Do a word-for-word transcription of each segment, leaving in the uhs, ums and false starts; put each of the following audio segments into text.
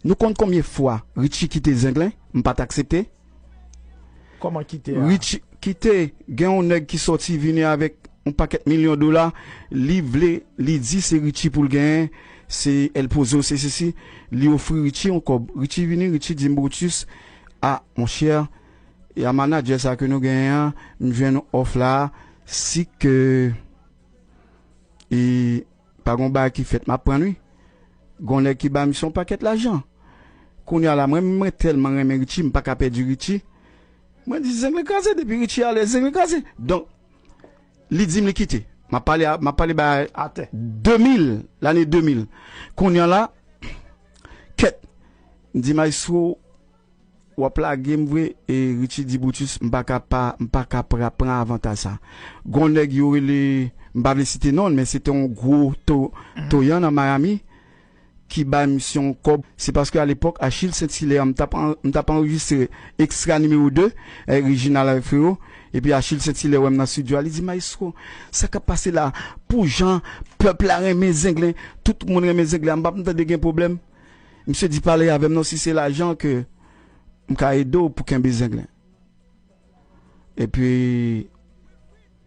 Nou konn konbyen fwa Richie kite Zenglen, m pa t aksepte. Kòman kite a? Richie kite, gen yon nèg ki sòti vini avèk yon pakèt milyon dola, li vle, li di se Richie pou l genyen, se El Pozo, se sesi, li ofri Richie yon kòb. Richie vini, Richie di m, Brutus, a, monchè, e a manadjè sa ke nou genyen an, m jwenn yon òf la, si ke e pa gon bagay ki fèt, m ap pran l wi. Gon nèg ki ba misye yon pakèt lajan. Kounye a la, mwen, mwen tèlman renmen Richie, m pa ka pèdi Richie. Mwen di, Zenglen kraze, depi Richie ale, Zenglen kraze. Donk, li di m li kite. M ap pale, a- m ap pale ba Atè. de mil, lane de mil. Kounye a la, kèt, m di, Maestro, w ap lage m vre, e Richie di, Brutus, m pa ka pa, m pa ka pra- pran avantaj sa. Gon nèg yo rele, m pa vle site non l, men se te yon gwo to, toyan nan Miami ki bay misye yon kòb. Se paske alepòk, Achille Saint-Hilaire, m t ap an- m t ap anrejistre Extra nimewo de, avèk Reginald avèk Frero, epi Achille Saint-Hilaire wè m nan estidyo a, li di, Maestro, sa k ap pase la, pou jan pèp la renmen Zenglen, tout moun renmen Zenglen, m p ap tande gen pwoblèm. Misye di, pale avè m non, si se lajan ke m ka ede w pou kenbe Zenglen. Epi,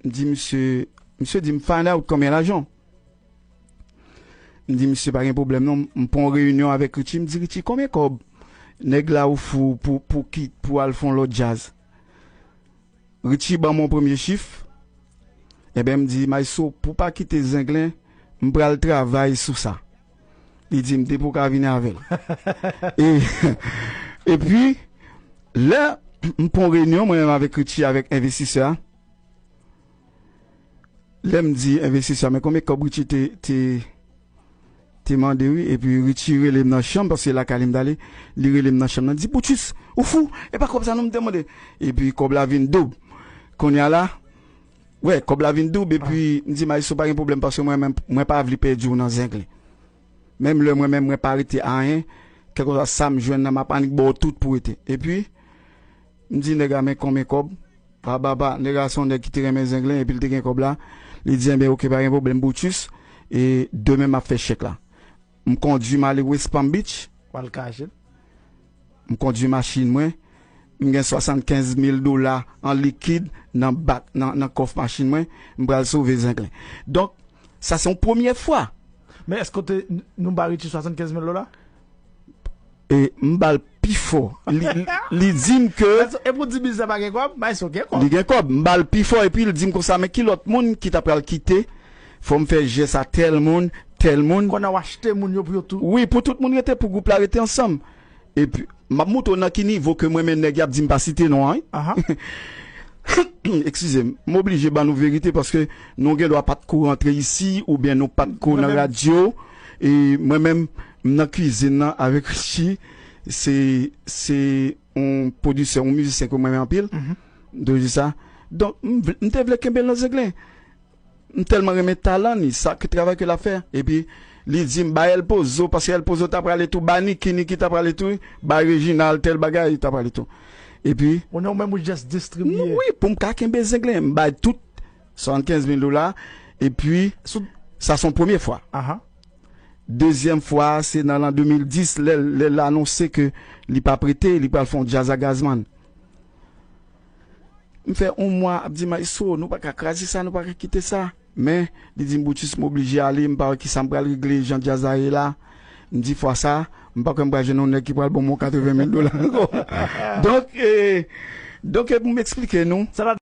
m di misye, misye di m, find out konbyen lajan. M di misye, pa gen pwoblèm non, m pran yon reyinyon avèk Richie, m di Richie, konbyen kòb nèg la ofri w pou, pou, ki, pou al fè yon lòt djaz? Richie ban m yon premye chif. Ebyen, m di, Maestro, pou pa kite Zenglen, m pral travay sou sa. Li di m, depi w ka vini avè l. E, epi, lè m pran yon reyinyon, mwen menm avèk Richie, avèk envestisè a, lè m di envestisè a, men konbyen kòb Richie te, te, te mande, wi. Epi Richie rele m nan chanm, paske lakay li m t ale, li rele m nan chanm nan, di, Brutus, ou fou, e pa kòb sa non m te mande. Epi kòb la vin doub. Kounye a la, wè, kòb la vin doub, epi m di, Maestro, pa gen pwoblèm, paske mwen menm, mwen pa vle pèdi w nan Zenglen. Menm lè mwen menm, mwen pa rete ayen, kèlkeswa sa m jwenn nan, m ap annik ba w tout pou rete. Epi, m di nèg la, men konbyen kòb? Ba, ba, ba, nèg la se yon nèg ki te renmen Zenglen, epi l te gen kòb la. Li di, enben, oke, pa gen pwoblèm, Brutus, e demen m ap fè chèk la. M kondui m ale West Palm Beach. W al kache l. M kondui machin mwen. M gen swasannkenz mil dola an likid nan bak, nan, nan kòf machin mwen. M pral sove Zenglen. Donk, sa se yon premye fwa. Men èske w te, nou ba Richie swasannkenz mil dola? E m ba l pi fò. Li, li, li di m ke E pou di bizè pa gen kòb, bay so gen kòb. Li gen kòb. M ba l pi fò, epi l di m konsa, men ki lòt moun ki ta pral kite? Fò m fè jès a tèl moun, tèl moun. Konnen w achte moun yo pou yo tou. Wi, pou tout moun rete, pou gwoup la rete ansanm. Epi, m ap montre w nan ki nivo ke mwen menm nèg y ap di m pa site non an, wi. Aha. Eskize m, m oblije ban nou verite paske nou gen dwa pa t ko rantre isi oubyen nou pa t ko nan radyo. E mwen menm, m nan kwizin nan avèk Richie, se, se yon pwodisè, yon mizisyen ke mwen renmen anpil. M toujou di sa. Donk, m vle- m te vle kenbe l nan Zenglen. M tèlman renmen talan ni, sa ke travay ke l ap fè. Epi, li di m, ba El Pozo, paske El Pozo ta prale tou, ba Niki, Niki ta prale tou, ba Reginald, tèl bagay, ta prale tou. Epi, Ou nan menm ou just distribye. wi, pou m ka kenbe Zenglen, m bay tout swasannkenz mil dola. Epi, Sou- sa se yon premye fwa. Aha. Dezyèm fwa, se nan lan de mil dis, lè, lè l anonse ke li pa prete, li pral fè yon djaz a Gazman. M fè yon mwa ap di, Maestro, nou pa ka kraze sa, nou pa ka kite sa. Men, li di m, Brutus, m oblije ale, m pa wè kisa m pral regle, jan djaz la ye la. M di, fwa sa, m pa kwè m pral jwenn yon nèg ki pral ban m yon katreven mil dola ankò. Donk, e, donk, e pou m eksplike nou, Sa ta